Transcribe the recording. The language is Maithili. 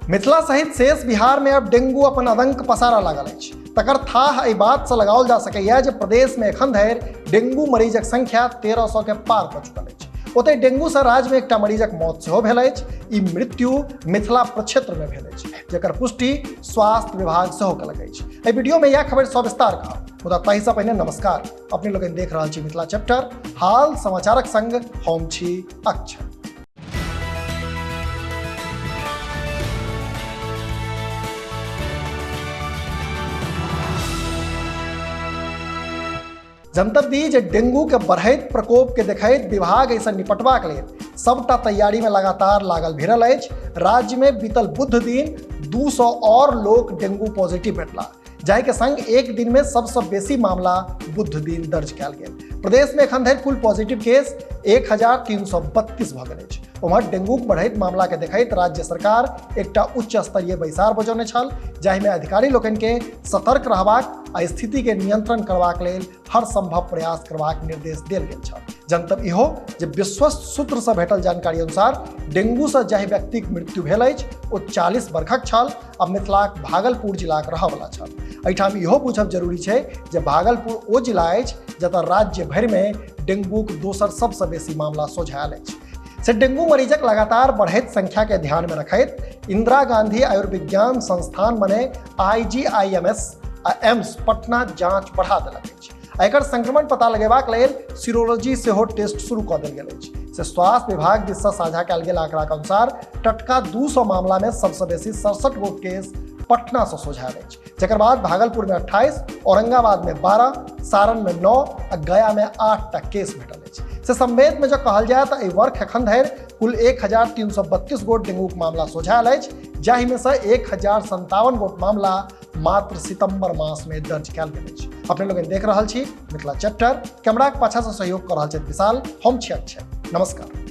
मिथिला सहित शेष बिहार में अब डेंगू अपन आतंक पसारऽ लागल अछि। तकर थाह एहि बात से लगाओल जा सकैया जे प्रदेश में एखन धरि डेंगू मरीजक संख्या 1300 के पार कऽ चुकल अछि। ओतहि डेंगू से राज्य में एकटा मरीजक मौत सेहो भेल अछि। ई मृत्यु मिथिला प्रक्षेत्र में भेल अछि, जकर पुष्टि स्वास्थ्य विभाग सेहो केलक अछि। एहि वीडियो में इएह खबर सविस्तार कहब, मुदा ताहिसँ पहिने नमस्कार। अपने लोकनि देख रहल छी मिथिला चैप्टर हाल समाचारक संग हम छी अक्षय। जनतब दी जे डेंगू के बढ़ैत प्रकोप के देखैत विभाग एहिसँ निपटबाक लेल सबटा तैयारी में लगातार लागल भिड़ल अछि। राज्य में बीतल बुध दिन 200 और लोक डेंगू पॉजिटिव भेटला, जाहि के संग एक दिन में सबसँ बेसी मामला बुध दिन दर्ज कयल गेल। प्रदेश में एखन धरि कुल पॉजिटिव केस 1332 भऽ गेल अछि। उम्हर डेंगूक बढ़ैत मामला के देखैत राज्य सरकार एकटा उच्च स्तरीय बैसार बजौने छल, जाहि में अधिकारी लोकनि के सतर्क रहबाक आ स्थिति के नियंत्रण करबाक लेल हर संभव प्रयास करबाक निर्देश देल गेल छल। जनतब इहो जे विश्वस्त सूत्र से भेटल जानकारी अनुसार डेंगू से जाहि व्यक्तिक मृत्यु भेल अछि ओ 40 वर्षक छल आ मिथिलाक भागलपुर जिलाक रहयवला छल। एहिठाम इहो बुझब जरूरी छै जे भागलपुर ओ जिला अछि जतय राज्य भरिमे डेंगूक दोसर सबसँ बेसी मामला सोझायल अछि। से डेंगू मरीजक लगातार बढ़ैत संख्या के ध्यान में रखैत इंदिरा गांधी आयुर्विज्ञान संस्थान मने IGIMS आ एम्स पटना जांच बढ़ा देलक अछि। एकर संक्रमण पता लगेबाक लेल सीरोलॉजी सेहो टेस्ट शुरू कऽ देल गेल अछि। से स्वास्थ्य विभाग दिससँ साझा कयल गेल आंकड़ाक अनुसार टटका 200 मामला में सबसँ बेसी 67 गोट केस पटना से सोझायल अछि, जकर बाद भागलपुर में 28, औरंगाबाद में 12, सारण में 9 आ गया में 8टा केस भेटल अछि। से संवेद में जँ कहल जाय तऽ एहि वर्ष एखन धरि कुल 1332 गोट डेंगूक मामला सोझायल अछि, जाहि में से 1057 गोट मामला मात्र सितंबर मास में दर्ज कयल गेल अछि। अपने लोगन देख रहल छी मिथिला चैप्टर। कैमराक पाछा से सहयोग कर रहल छथि विशाल, हम छी अक्षय। नमस्कार।